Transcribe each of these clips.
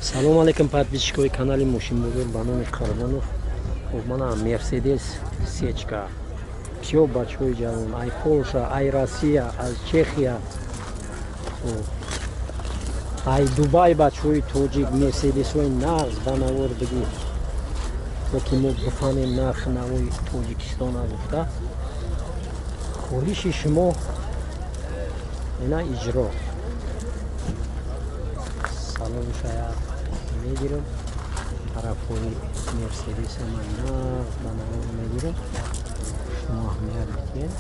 Салом алейкум, подписчикои канали Мошинбозор ба номи Қурбонов. Хуб, мана Мерседес Сечка. Всё бачаҳои ҷавон, ай Полша, ай Россия, аз Чехия, хуб, ай Дубай бачаҳои тоҷик Мерседесҳои нағз ба навор бигӣ, то ки мо бифаҳмем нархи навои Тоҷикистона гуфта. Хоҳиши шумо ина иҷро. Салом шаяд мегирам. Тарафҳои Мерседеса ман нағз ба навор мегирам. Шумо аҳамият бидиҳед.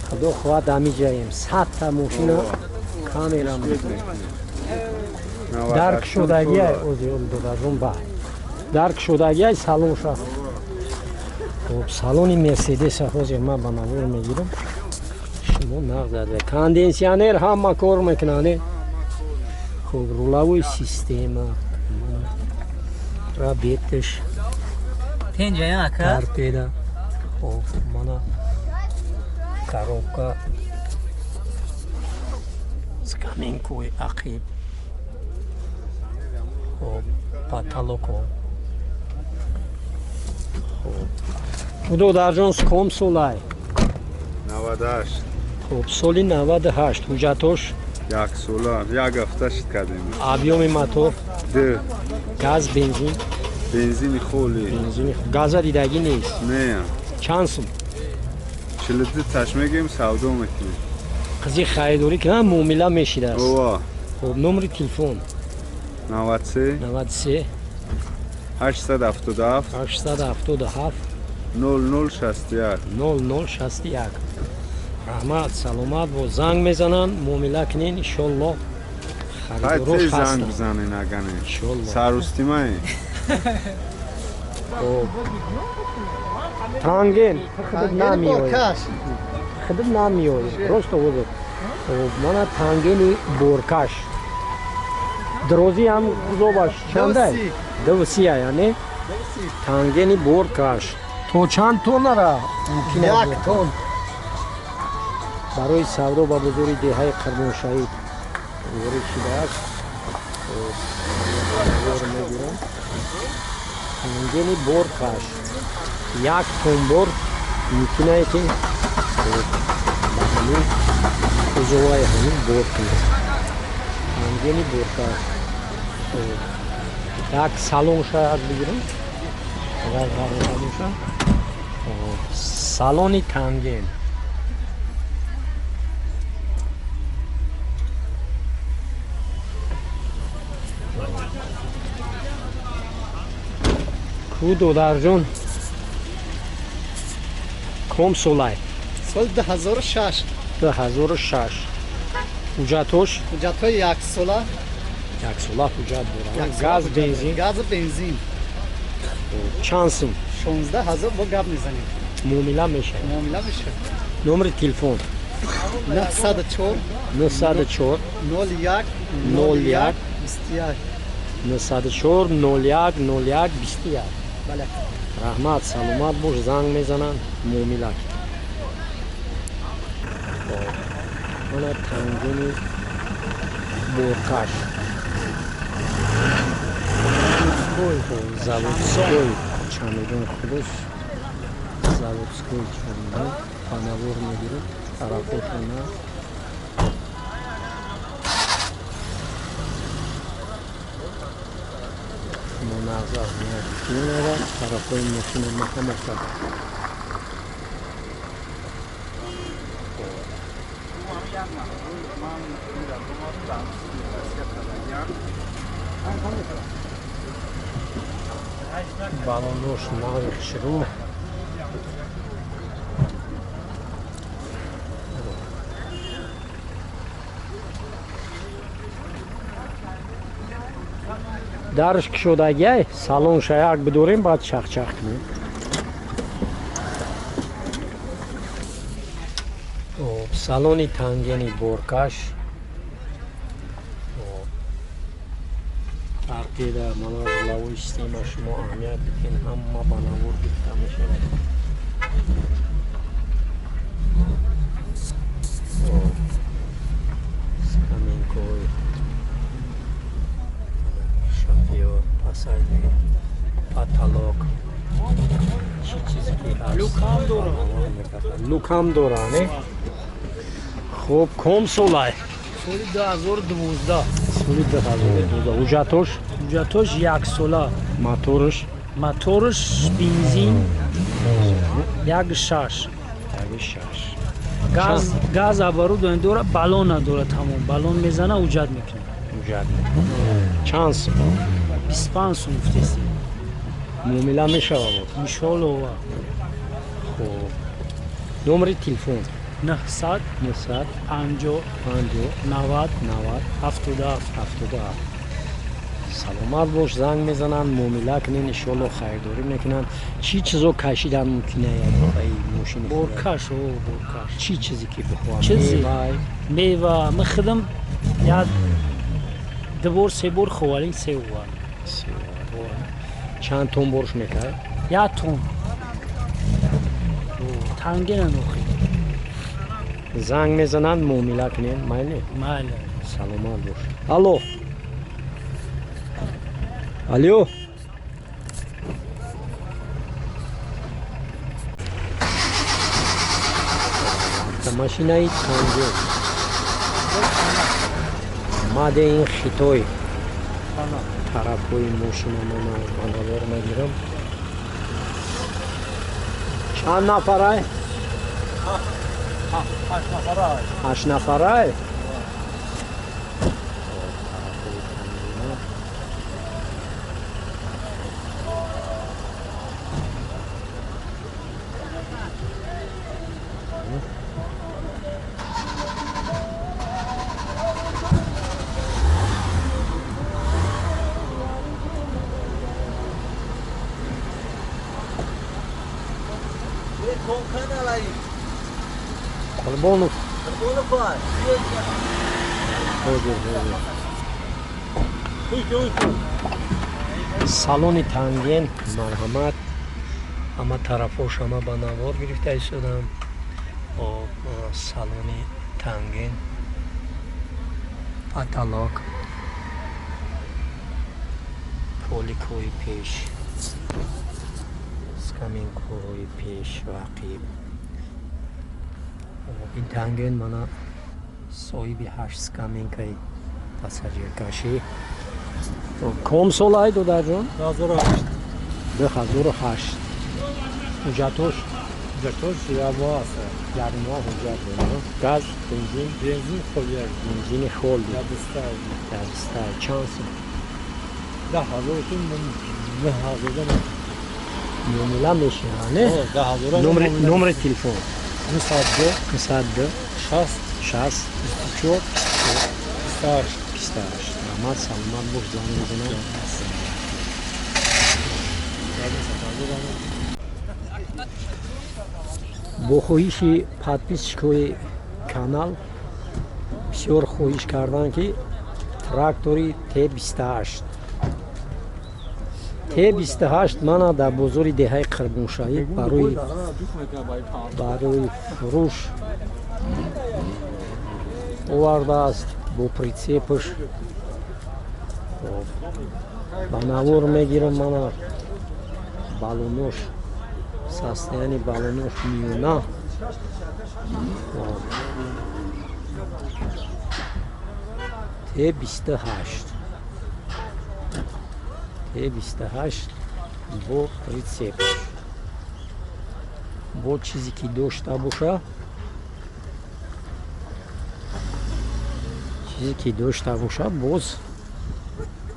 Худо хоҳад ҳамиҷаем. 100 та мошина камера дарк шудагиай озиёл ба дарк шудагиай салонша. Хуб, салони Мерседеса ҳозир ман ба навор мегирам. Шумо нағз зада. Кондитсионер ҳама кор мекунад. Хуб, руловой система. Рабетш. Тенҷа ака? Торпеда. Хуб, мана коробка. Скамейкои ақиб. Хуб, потолоко. Хуб. Додарҷон, ком солай? 98. Хуб, соли 98 ҳуҷҷатош? Як сола, як ҳафта шид кардем. Объёми мотор? Ду. Газ, бензин? Бензини холи. Бензини газа дидагӣ нест? Не. Чанд сум? 42 таш мегем, савдо мекунем. Қизи харидорӣ кунам, муомила мешидааст. Ова. Хуб, номери телефон? 93 93 877 877 0061. 0061. Раҳмат, саломат бо. Занг мезананд, муомила кунен, иншоллоҳ харидорош занг ҳастанд. бизанен агане. Иншоллоҳ. Сарустимай. Хуб. Танген, худат намеояд. Худат намеояд. Просто ҳозир. Хуб, мана тангени боркаш. Дрози ҳам кузоваш чандай? 230 яъне? Тангени боркаш. То чанд тоннара мумкин аст? Як тон. Барои савдо ба бозори деҳаи Қурбоншаҳид ворид шудааст. Хуб, бор мегирам. Тангени боркаш. 1 тон бор мумкин ае ки хуб, ба ҳамин кузоваи ҳамин бор кунад. Тангени боркаш. Хуб. Як салон шояд бигирам. Агар зарурат бошад. Хуб, салони танген. Ку додарҷон, ком солай? Соли 2006. 2006. Ҳуҷҷатош? Ҳуҷҷатҳои яксола. Яксола ҳуҷҷат дорад. Яксола Газ, ҳуҷҷат бензин? дорад. Газу бензин. Чанд сум? 16 ҳазор бо гап мезанем. Муомила мешавад. Муомила мешавад. Номери телефон? 904 904 01 01 21. 904 01 01 21. Бале. Раҳмат, саломат бош. Занг мезананд, муомила кун. Мана тангени боркаш. Заводской чамедон, худош заводской чамедон ба навор мегирад тарафошона. Шумо нағз аҳамият меорад тарафҳои мошини ма ҳамаша. Балонош нави хушрӯ. Дарш кушодагиай, салон шаяк бидорем, баъд чахчах кунем. Хоб, салони тангени боркаш. Хоб. Торпеда, мана рулевой система, шумо аҳамият бидиҳен, ҳама ба навор гирифта мешавад. Скамейкаҳои шофёр, пассажир, потолок, чӣ чизе ки ҳаст. Люкам дора. Люкам дора, не? Хуб, ком солай? Соли 2012. Соли 2012. Ҳуҷҷатош? Ҳуҷҷатош яксола. Моторш? Моторш бензин 1.6. 1.6. Газ, газ оборудование дора, баллон надора, тамом. Баллон мезана, ҳуҷҷат мекунад. Ҳуҷҷат мекунад. Чанд сум? 25 сум гуфтеси. Муомила мешава боз? Иншоалло. Хуб. Номери телефон? 900 900 50 50 90 90 77 77. Саломат бош, занг мезананд, муомила кунен, иншоалло харидорӣ мекунанд. Чӣ чизо кашидан мумкина ай мошини? Боркаш, о, боркаш. Чӣ чизе ки бихоҳам? Чизе? Мевай? Мева, ман худам як ду бор, се бор ховалин, се овардам. Чанд тон борш мекард? Як тон. Тангина нохи. Занг мезананд, муомила кунен, майли? Майли. Саломат бош. Алло. Алло. Машинаи Танген. Made in Хитой. Тарафҳои мошина мана ба навор мегирам. Чанд нафарай? Ҳашт нафарай? Қурбонов. Ҳозир, ҳозир. Салони Танген, марҳамат. Ҳама тарафҳош ҳама ба навор гирифта истодам. Об, салони Танген. Потолок. Поликҳои пеш. Скамейкаҳои пеш ва ақиб. Ин Танген мана соҳиби ҳашт скамейкаи пассажиркашӣ. Ком солай, додарҷон? 2008. 2008. Ҳуҷҷатош? Ҳуҷҷатош як моҳ аст. Як моҳ ҳуҷҷат дорад. Газ, бензин? Бензин холи. Бензини холи. Ядистай. Ядистай. Чанд сум? 10 000 сум, 9 000. Муомила мешава, не? 10 000. Номери телефон? 902 902 60 60 24 28. 28. Раҳмат, саломат бош, занг мезанам. Бо хоҳиши подписчикҳои канал бисёр хоҳиш карданд, ки трактори Т28, Т28 мана дар бозори деҳаи Қирбоншаҳид барои фурӯш овардааст бо прицепаш. Ба навор мегирам, мана балонош, состояние балонош миёна. Т28, Т28 бо прицеп, бо чизе ки дошта боша, чизе ки дошта боша, боз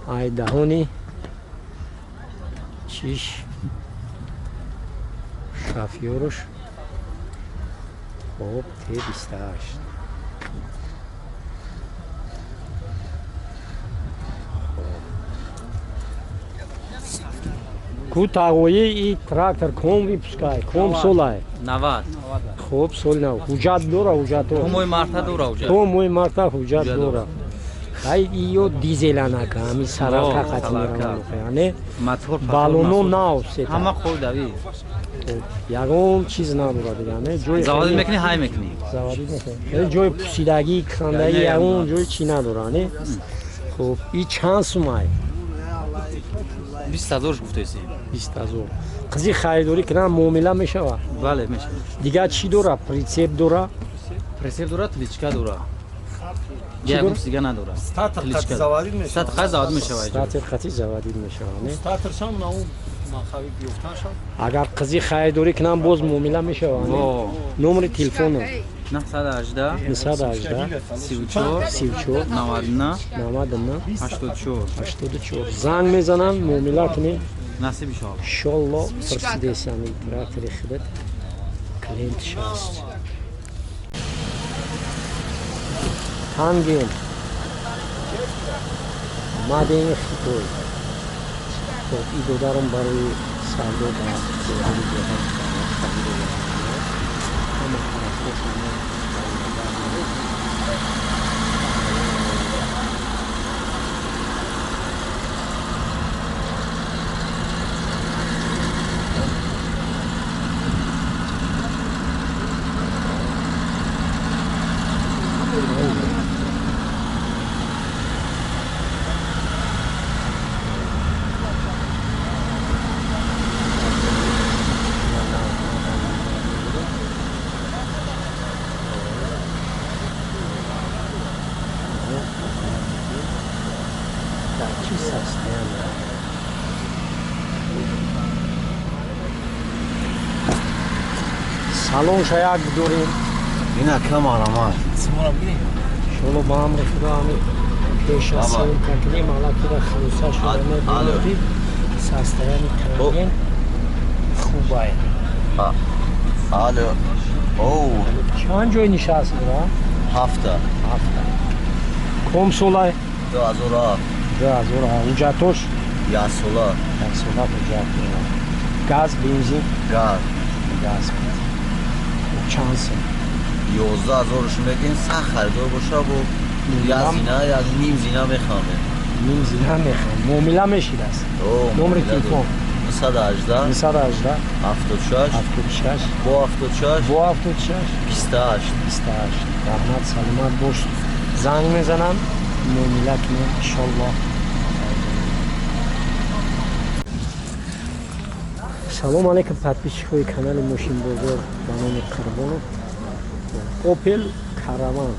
айдаҳони чиш, шофёрш. Хоб, Т28. Ку тағои и трактор ком выпускай, ком солай? 90. Хоб, соли нав. Ҳуҷҷат дора, ҳуҷҷатҳо? То моҳи марта дора ҳуҷҷат. То моҳи марта ҳуҷҷат Ҳуҷҷат дора. Хай ё дизеланака, ҳами саралка қати мераванд, не? Балоно нав сета. Ҳама хол дави. Ягон чиз надорад дига, не? Ҷои заводӣ мекунӣ, ҳай мекунӣ. Заводӣ мекунӣ. Ҷои пусидагӣ, кандагӣ, ягон ҷои чӣ надорад, не? Хуб, и чанд сумай? 20 ҳазорш гуфтаси. 20 ҳазор. Қизи харидорӣ кунам муомила мешавад? Бале, мешавад. Дигар чӣ дора? Прицеп дора? Прицеп дора, тличка дора. Ягон чиз дига надора. Статор қати заводид мешавад. Статор қати заводид мешавад. Статор қати заводид мешавад, не? Статор шам на он махави биёфтан шам. Агар қизи харидорӣ кунам боз муомила мешавад, не? Номери телефоном 918 918 34 34 99 99 84 84. Занг мезанам, муомила кунем. Насиб иншоалло. Иншоалло пурсидесами трактори худат клиент шаст. Танген мадени Хитой. Хоб, и додарам барои савдо ба бозори ҷаҳон ҳама тарафҳошона. Дар чӣ состояние? Салонша як дорем. Ина камараман. Иншоалло ба амри Худо ҳами пеша съёмка кунем, аллакида хулоса шуда мебинем, ки состояние танген хубай. Алло. Оу. Чанд ҷой нишаст бура? Ҳафта. Ҳафта. Ком солай? 2007. 2007. Ҳуҷҷатош? Як сола. Як сола ҳуҷҷат дорад. Газ, бензин? Газ. Газ. Чанд сум? 11 ҳазорш мегин, сахт харидор боша, бо як зина, як ним зина мехоҳем. Ним зина мехоҳем. Муомила мешидааст? Номери телефон? 918 918 76 76 бо 76 бо 76 28. 28. Раҳмат, саломат бош. Занг мезанам, муомила кунем, иншоллоҳ. Салом алейкум, подписчикои канали Мошинбозор ба номи Қурбонов. Опел Караван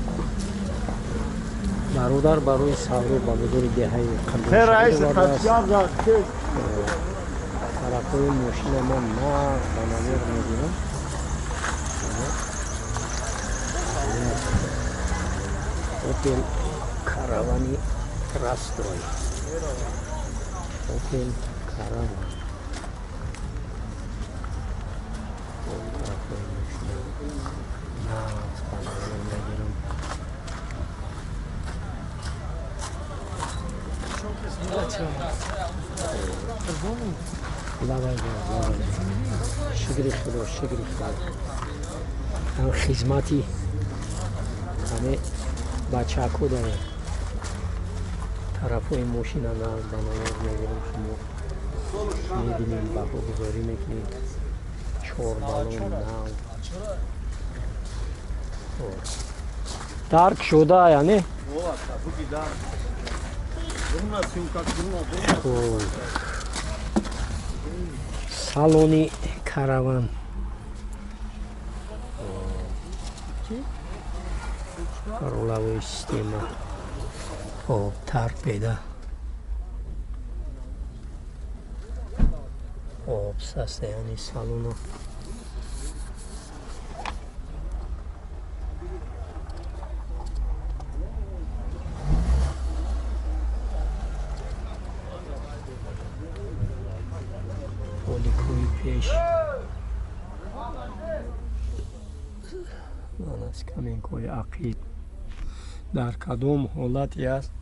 бародар барои савдо ба бозори деҳаи Қурбоншаҳр. Тарафҳои мошина ман нағз ба навор мегирам. Опел Каравани простой. Опел Караван. Тарафҳои мошина нағз ба навор мегирам. Лавай, лавай. Шукри Худо, шукри Худо. Ҳам хизмати ҳаме бачако дорем. Тарафҳои мошина нағз ба навор мегирам, шумо мебинем, баҳогузорӣ мекунем. Чор балон нав. Дарк шуда, яъне? Хуб. Салони Караван. Руловой система. Хоб, торпеда. Хоб, состояние салона. Поликои пеш. Ман аз каминкои ақиб дар кадом ҳолате аст,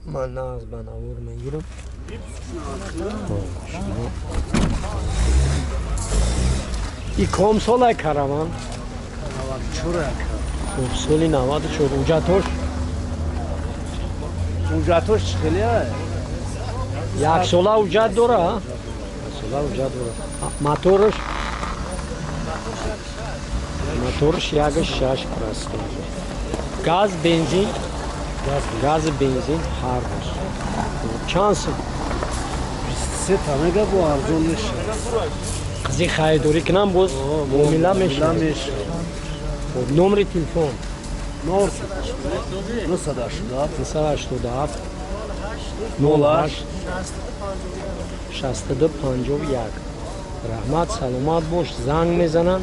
ман нағз ба навор мегирам. Шумо и ком солай Караван? Хуб, соли 94. Ҳуҷҷатош? Ҳуҷҷатош чӣ хеле? Як сола ҳуҷҷат дора? Як сола ҳуҷҷат дора. Моторш? Моторш 1.6 простой. Газ, бензин? Газ, бензин ҳар душ. Чанд сум? 23 та мега бо арзон мешавад. Қизи харидорӣ кунам боз муомила мешавад. Хуб, номери телефон? 987 987 08 62 51. Раҳмат, саломат бош. Занг мезанам,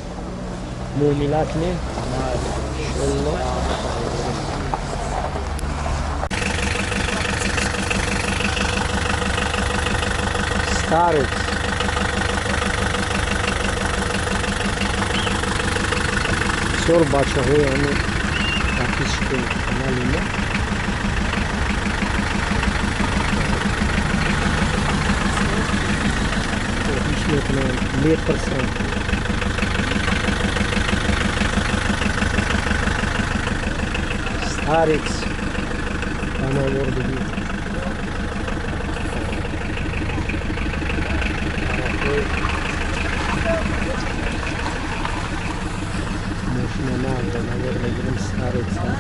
муомила кунем. Иншолло. Старекс. Бисёр бачаҳои ҳамин подписчики канали мо хоҳиш мекунанд, мепурсанд. Старекс ба навор бигир. Мошина нав ба навор мегирем Старекса.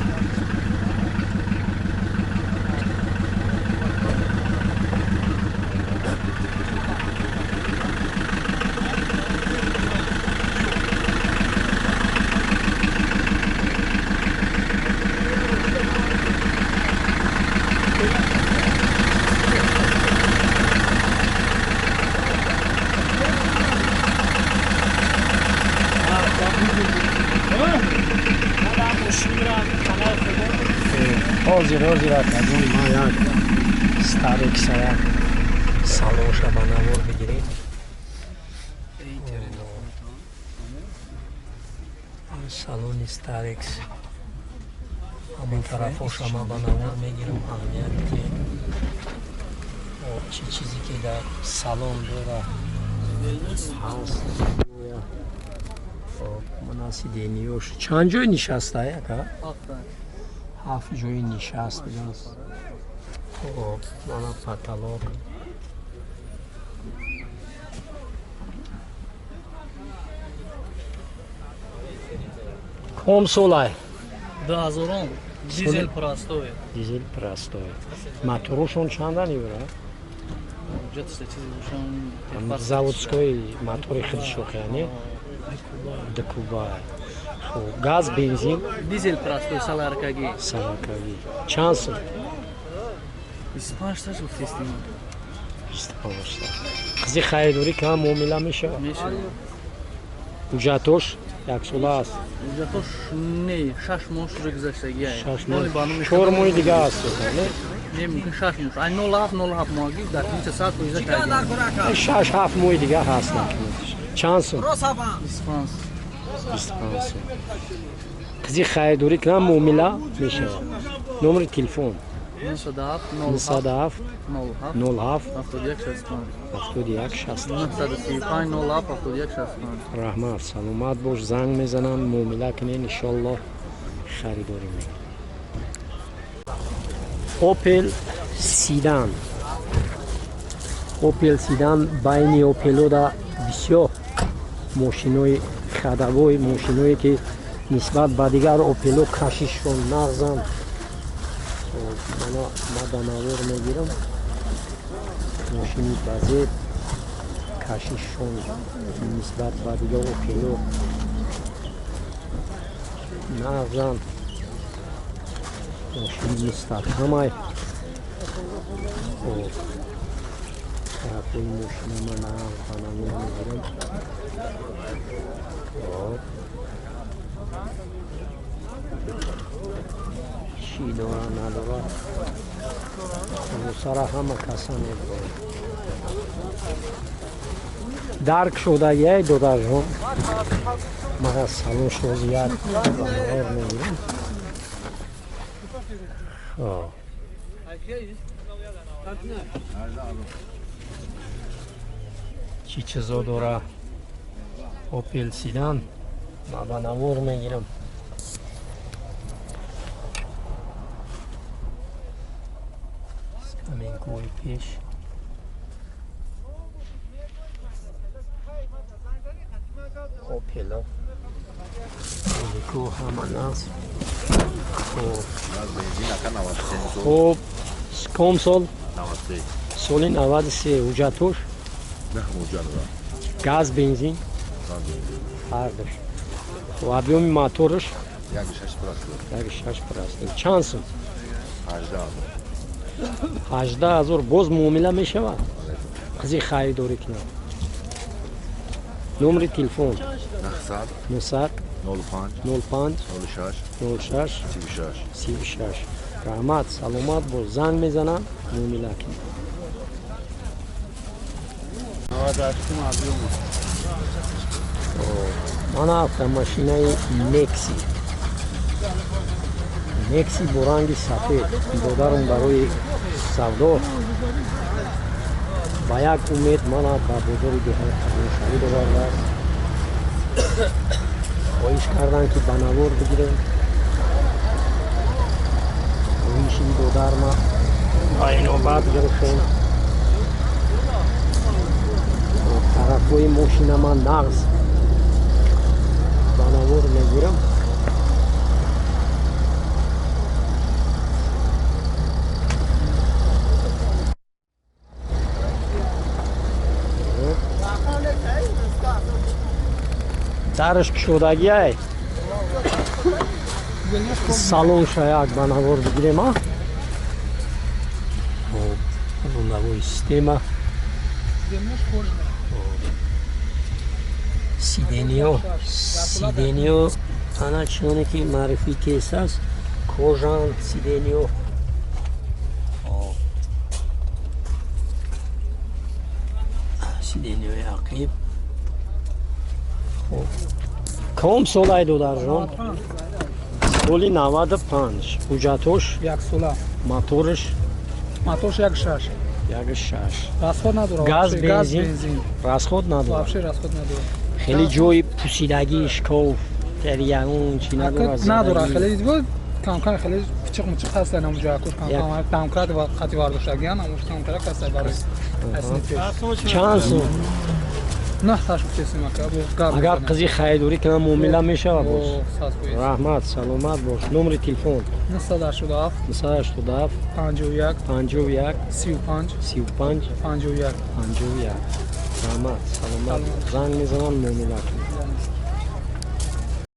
Ҳозир ҳозир акаҷон, ман як Старекса як салонша ба навор бигирем. Салони Старекс ҳамон тарафоша ман ба навор мегирам, аҳамият ки чӣ чизе ки дар салон дора ҳаст. Мана сидениёш чанд ҷой нишаста ака? Ҳафт ҷои нишаст будааст. Хоб, мана потолок. Ком солай? 2000 дизель простой. Дизель простой. Моторошон чандан юра? Заводской мотори худшох, яъне дукуба. Хоб, газ, бензин? Дизель простой, саларкаги. Саларкаги. Чанд сум? 25 та гуфтестим. 25 та. Қизи харидорӣ кам муомила мешавад? Мешавад. Ҳуҷҷатош яксола аст? Ҳуҷҷатош не, 6 моҳ шуда гузаштагия. 4 моҳи дига аст, не? Не, мумкин 6 моҳ. Ай 07 07 моҳги дар инча сад фоиза кардем. 6 7 моҳи дига ҳаст. Чанд сум? 25. 25 сум. Қизи харидорӣ кунам муомила мешавад. Номери телефон? 907 907 07 07 71 65 71 65 935 07 71 65. Раҳмат, саломат бош. Занг мезанам, муомила кунен, иншолло харидорӣ мекунем. Опел Седан. Опел Седан байни Опелода бисёр мошинои ходовой, мошиное ки нисбат ба дигар Опело кашишшон нағзанд. Мана ма ба навор мегирам. Мошини базеб, кашишшон нисбат ба дигар Опело нағзанд. Мошини мустаҳкамай. Хоб, тарафҳои мошина ман нағз ба навор мегирам. Хоб, чӣ дора надора хулосара ҳама каса медорад. Дарк шудагиай додарҷон. Ман аз салон шози як ба навор мегирам. Хоб, чӣ чизо дора Опел Седан ман ба навор мегирам. Моҳи пеш. Опела. Ку ҳама нағз. Хуб, ком сол? 93. Соли 93 ҳуҷҷатош? Не, ҳуҷҷат надорам. Газ, бензин? Газ, бензин. Ҳардуш. Хуб, объёми мотораш? 1,6 простой. 1,6 простой. Чанд сум? 18,000. 18,000 боз муомила мешавад? Қизи харидорӣ кунад. Номери телефон? 900 900 05 05 06 06 36. 36. Раҳмат, саломат бош. Занг мезанам, муомила кун. 98 объём. Мана автомашинаи Некси. Некси бо ранги сафед. Додарам барои савдо ба як умед мана ба бозори деҳаи Қурбоншариф овардааст. Хоҳиш карданд, ки ба навор бигирем. Хоҳиши додарма ба инобат гирифтем. Тарафҳои мошина ман нағз ба навор мегирам. Дараш кушодагиай. Салонша як ба навор бигирем, а? Хоб, рулевой система. Сиденьё, сиденьё, ана чуноне ки маърифӣ кес аст, кожан сиденьё. Хоб. Сиденьёи ақиб. Хоб. Ком солай, додарҷон? Соли 95. Ҳуҷҷатош? Як сола. Мотораш? Моторш 1,6. 1,6. Расход надорад. Газ, вообще, газ, бензин? Бензин. Расход надорад. Вообще расход надорад. Хеле ҷои пусидагӣ, шкоф, дар ягон чи надорад? Надорад. Задагӣ? Хеле буд, кам-кам хеле пичиқ мучиқ ҳастан ҳамуҷо акуш кам-кам домкрат ва қати вардоштагиан ҳамуш кам-кам ҳаста барои асли пеш. Чанд сум? На таш гуфтесим, ака, бо гап. Агар қизи харидорӣ кунам, муомила мешавад боз? О, 100%. Раҳмат, саломат бош. Номери телефон? 987 987 51 51 35 35 51. 51. Раҳмат, саломат. Занг мезанам, муомила кунам.